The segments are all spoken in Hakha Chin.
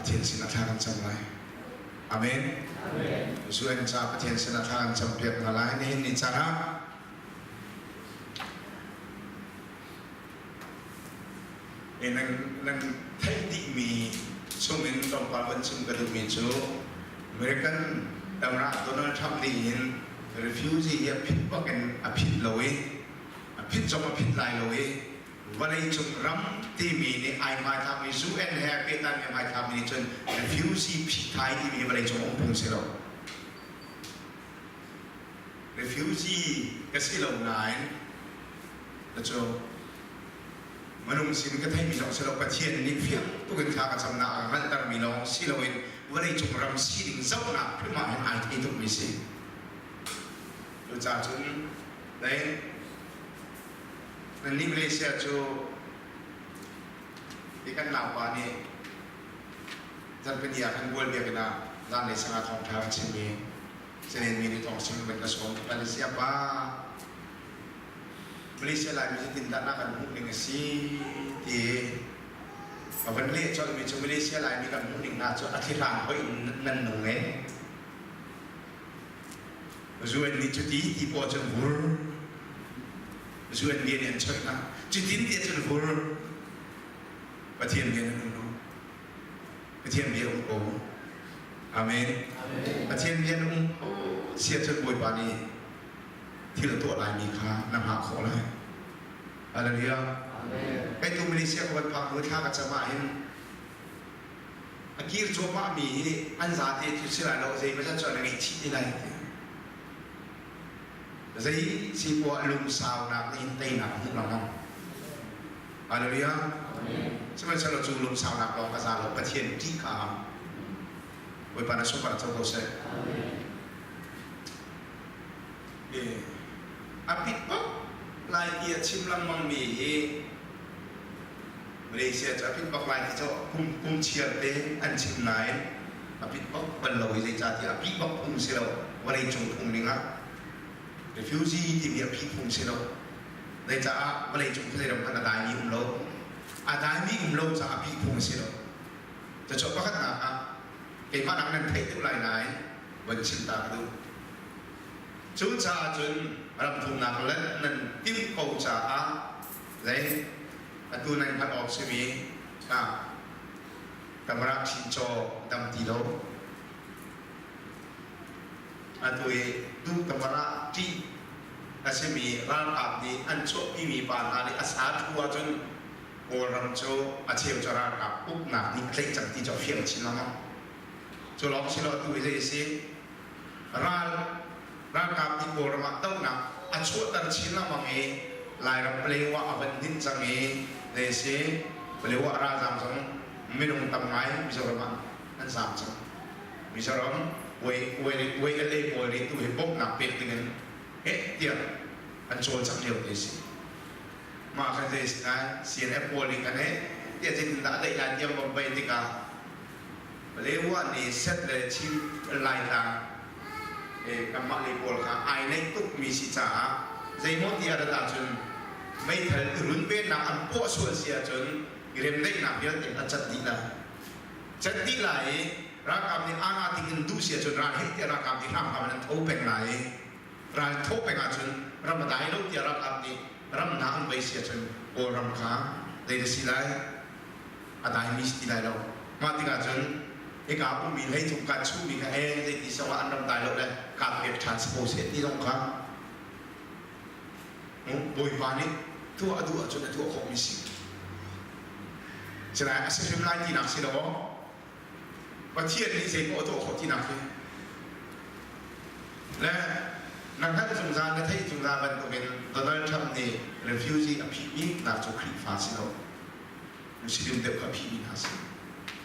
Pathian sinah thla kan cam lai. Amen. UN caah Pathian sinah thla kan campiak hna lai. Nihin ni caan ah nan, nan theih dihmi chungin tlawmpal van chim ka duhmi cu American tamrah Donald Trump nih hin refugee hi a phit bak in a phit lo i a phit zong a phit lai lo i vawleicung ram timi nih ai hmaithlakmi UN he pehtlai hmaithlakmi nih cun refugee phithai timi hi vawleicung um phung si lo. Refugee ka si lo nain cu minung sin ka theimi zong si lo Pathian nih fiang tuk in thla ka camnak a hngalhtermi lawng si loin vawleicung ram sining zohnak hrim ah hin ai thei tukmi si. Cucaah cun Nannih Malaysia cu hi kan naupa nih zarhpini ah khan bual biakinn ah zanlei sang ah thawngṭha a chim i Senen mi nih thawng chim kan ka sawm. Malaysia pa Malaysia Laimi zeitindah na kan hmuh ning a si ti a van leh colhmi cu Malaysia Laimi kan hmuh ning hna cu a thlihran hoih in nan nung e. UN nih cuti ti paw cun vur. UN bia nih an choih hna. Cutin ti cun vur. Pathian bia nan um lo. Pathian bia um ko. Amen. Pathian bia na um ko. Sia cun Bawipa nih thil a tuah laimi kha na hngah khawh lai. Hallelujah. Kei tu Malaysia ka van phak hnu thla ka cam ah hin A kir cuahmahmi hi an zate cu si lai lo, zeimawzat cu an ngaihchih ti lai ti. Zei si poah lungsaunak nih hin teinak a hmuh lengmang. Hallelujah. Sihmanhsehlaw cu lungsaunak lawng a za lo, Pathian ṭih kha a hang. Bawipa na sunpar co ko seh. A pit bak lai ti a chim lengmangmi hi Malaysia cu a pit bak lai ti cu kum kum chiar te an chim nain a pit bak bal lo i zeicahtiah a pih bak phung si lo vawleicung phung ning ah refugee timi a phih phung si lo zeicaah vawleicung khuazei ram hmanh a daimi um lo a daimi um lo caah a pih phung si lo cucu pakhatnak ah keimah nak nan theih deuh lai nain van chim ta ka duh cucaah cun ramthumnak lanh nan timh ko caah zei Atu nan hngalh awk simi ah Tamara Chincaw dam ti lo. Atu i duh Tamara ṭih a simi ralkap nih an chuahpimi pa hna nih a sa thu ahcun Kawlram cu a cheu cu ralkap uknak nih a tlaih cang ti cu a fiang chin lengmang. Cu lawng si lo atu hi zei a si? Ral ralkap nih Kawlram ah dohnak a chuahter chin lengmang i Lairam Palewa a van dinh cang i zei a si Palewa ralzaam zong minung tam ngai Mizoram ah an zaam cang. Mizoram YLA pawl nih tu hi bawmhnak pek dingin heh tiah an cawlcangh lio te a si. Mah khan zei a si lai CNF pawl nih khan heh tiah zeitindah a daih lai tiang bawmh bei tikah Palewa nih Set le Chin Laitlang kanmah lei pawl kha ai naih tukmi si caah zeimaw ti a rat ahcun meithal i runvennak an puah sual si ahcun i remdaihnak vialte a cat dih lai. Cat dih lai i ralkap nih aa ting in duh si ahcun ral heh tiah ralkap nih hramhram in an tho peng lai i ral thawh peng ahcun ram a dai lo tiah ralkap nih ram hna an vei si ahcun Kawlram kha zei na si lai a daimi si ti lai lo. Mah tikah cun hika ummi hleithum kan chuhmi kha ee zeiti zong ah an ram dai lo le kaan pek ṭhan si ko seh ti zong kha Bawipa nih tuah a duh ahcun a tuah khawhmi si. Sinain a si hrim lai tinak si lo Pathian nih zei paoh a tuah khawh tinak hi. Le na hngalh zungzal na theih zungzal bantukin Donald Trump nih refugee a phihmi nak cu Khrihfa si lo. Muslim deuh kha phihmi hna si.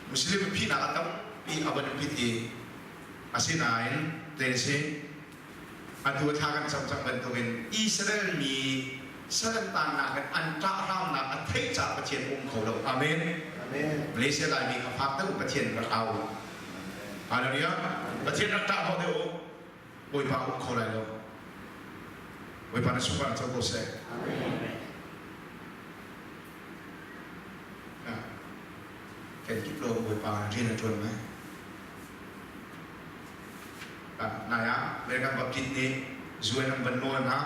Muslim phihnak a tampi a van pit i asinain zei a si atu thla kan cam cang bantukin Israel mi sal an tannak in an ṭahramnak a theih caah Pathian um kho lo. Amen. Amen. Malaysia Laimi kha fak deuh Pathian rak au. Hallelujah. Pathian rak ṭah hnawh deuh u. Bawipa um kho lai lo. Bawipa na sunpar co ko seh. Amen. Kenkip lo Bawipa rian a ṭuan mai. Nai ah American Baptist nih zuan an van nawl hna.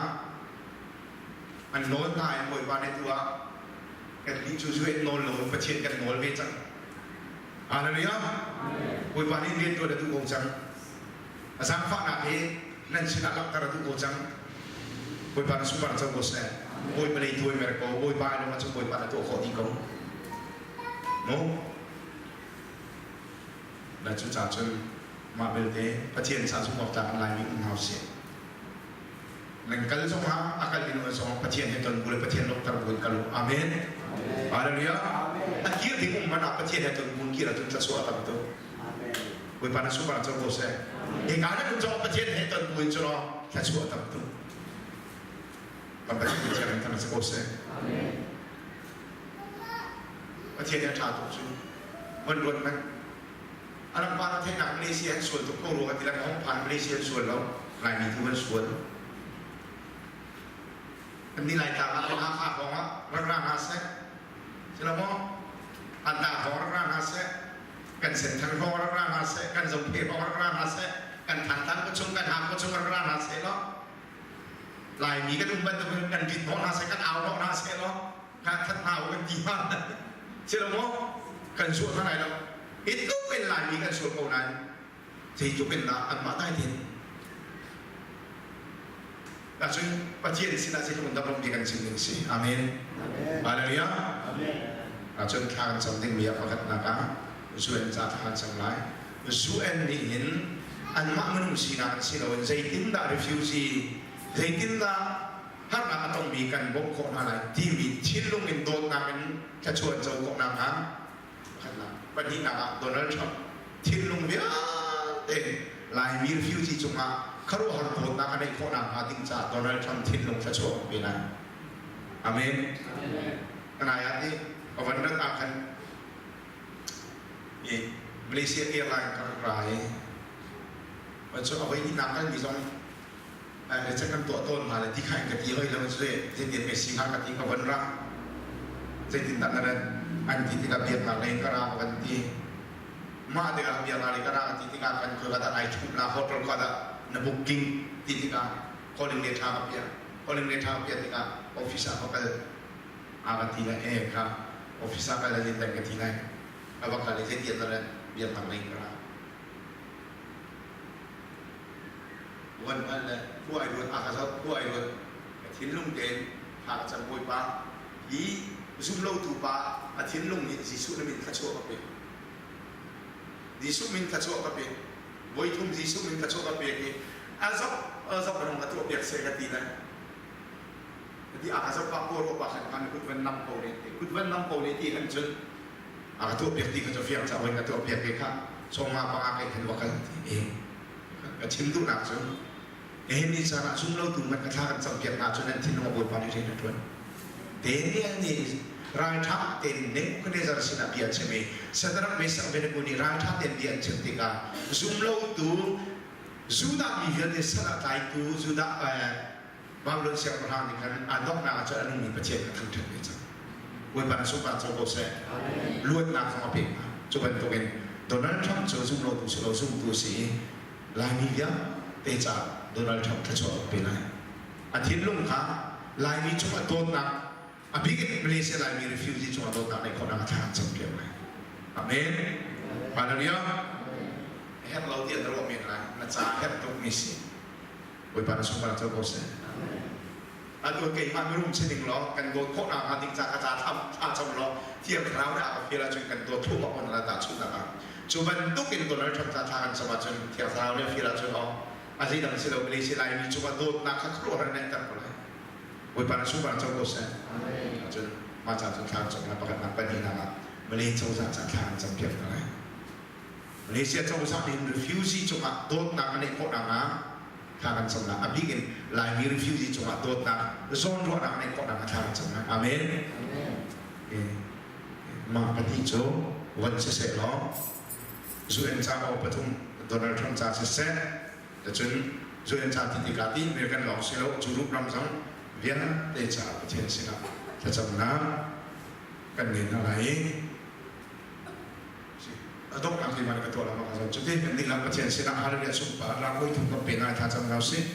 An nawl hna in Bawipa nih tu ah kan nih cu zuan nawl lo in Pathian kan nawl ve cang. Hallelujah. Bawipa nih rian ṭuan a duh ko cang. A zaangfahnak hi nan sinah langhter a duh ko cang. Bawipa na sunpar co ko seh. Bawipa lei tuai mer ko. Bawipa ai lawm ahcun Bawipa na tuah khawh dih ko. Mu? Na cu ca cun mah belte Pathian ca zumh awk tlak an Laimi um hna usih. Nan kal zongah a kal in zong Pathian he ton bu le Pathian lawmhter bu in kal u. Amen. Hallelujah. A kir ding um man ah Pathian he ton bu in kir ahcun thluachuah a tam tuk. Bawipa na sunpar co ko seh. Hika na um zong Pathian he ton bu in cu law thluachuah a tam tuk. Kan Pathian Pathian in thang si ko seh. Pathian he ṭha tuk cu. Van ruat hmanh. A ram pa na theihnak Malaysia an sual tuk ko rua ka ti lang hong phan Malaysia an sual lo. Laimi tu an sual. Kan ni Laitlang ah Hakha hrawng ah rak ra hna seh. Si lo maw? Anda hrawng rak ra hna seh. Kan Senthang hrawng rak ra hna seh. Kan Zophe hrawng rak ra hna seh. Kan Thantlang khuachung kan Hang khuachung rak ra hna seh law. Laimi kan um bantuk in kan rit hnawh hna seh, kan au hnawh hna seh law. Nga that hna u kan ti hna. Si lo maw? Kan suah hna lai lo. Hi tluk in Laimi kan sual ko nain zeitluk in dah anmah dai tein Ahcun Pathian sinah zeitluk in dah lawmh kan chim ding si. Amen. Hallelujah. Ahcun thla kan cam dingmi ah pakhatnak ah UN ca thla kan cam lai. UN nih hin anmah minung sinak an si loin zeitindah refugee, zeitindah harnak a tongmi kan bawmh khawh hna lai timi thinlung in dawtnak in thluachuah an co khawh nakhnga pakhatnak pahnihnak ah Donald Trump thinlung vialte Laimi refugee cungah khuaruahhar dawtnak a neih khawh nakhnga ding caah Donald Trump thinlung thluachuah pe lai. Amen. Kanai ah ti ka van rat ah khan i Malaysia airline ka rak ra i cu a voi hnihnak kalmi zong le kan tuah tawn hna le ti kha in ka ti hoi lo cu zeitin me si hnga ka ti ka von ra zeitin dah na rat an ti tikah biaknak lei ka ra ka van ti mah tikah biaknak lei ka ra ka ti tikah kan khoi ka dah ai ṭhup la hotel ka dah na booking ti tikah calling le ṭha ka piah calling le ṭha ka piah tikah office ah ka kal a ka ti lai e kha office ah kal le zeitin ka ti lai a va kal i zeitin na rat biaknak lei ka ra Van hngal le khua ai ruat a ka zoh khua ai ruat ka thinlung tein thla ka cam Bawipa hi zumlotu pa a thinlung nih Jesuh na min thluachuah ka pe Jesuh min thluachuah ka pe voithum Jesuh min thluachuah ka pek i a zoh a zoh rong ka tuah piak seh ka ti lai ti a ka zoh pa kaw ro pa khan kan kut van nam ko ne kut van nam ko ne ti han cun a ka tuah piak ti kha cu fiang ca voi ka tuah piak ke kha sawma panga kai khan va kal ti e ka chim duhnak cu nihin ni caan ah zumlotu man ka thla kan campiak hna cun nan thinlung a Bawipa nih rian a ṭuan Daniel nih ralṭha tein Nebuchadnezzar sinah bia a chim i Shadrach, Meshach, Abednego nih ralṭha tein bia an chim tikah zumlotu Judah mi vialte sal a tlaitu Judah Babylon siangpahrang nih khan aa donghnak ah cun a nungmi Pathian a thangṭhat ve cang. Bawipa na sunpar co ko seh. Luatnak zong a pek hna. Cu bantukin Donald Trump cu zumlotu si lo zumtu a si i Laimi vialte caah Donald Trump thluachuah a pe lai. A thinlung kha Laimi cung a dawtnak a bik in Malaysia Laimi refugee cung a dawtnak neih khawhnak a thla an campiak lai. Amen. Hallelujah. Herh lo ti an ruah men lai. Na ca herh tukmi si. Bawipa na sunpar co ko seh. Atu keimah mirum si ding law kan dawt khawh nakhnga ding ca ka ca thla thla cam law Thiang Thlarau nih a ka fial ahcun kan dawt thluahmah on la tahchunhnak ah cu bantuk in Donald Trump ca thla kan cam ahcun Thiang Thlarau nih a fial ahcun aw a zeidang si lo Malaysia Laimi cungah dawtnak kha khuaruahhar in ter ko lai. Bawipa na sunpar co ko seh. Cun mah ca cun thla kan cam lai pakhatnak pahnihnak ah Malay cozah ca thla kan cam piak hna lai. Malaysia cozah nih refugee cungah dawtnak a neih khawh nakhnga thla kan camnak a bik in Laimi refugee cungah dawtnak zawnruahnak a neih khawh nakhnga thla kan camnak amen. Mah pahnih cu van siseh law UN ca o pathum Donald Trump ca siseh cun UN ca ti tikah ti American lawng si lo Europe ram zong vialte caah Pathian sinah thlacamnak kan ngei hna lai. A donghnak keimah nih ka tuah lengmang ahcun cuti kan dihlak Pathian sinah hallelujah sunparnak voi thum kan pe hna i thlacam hna usih.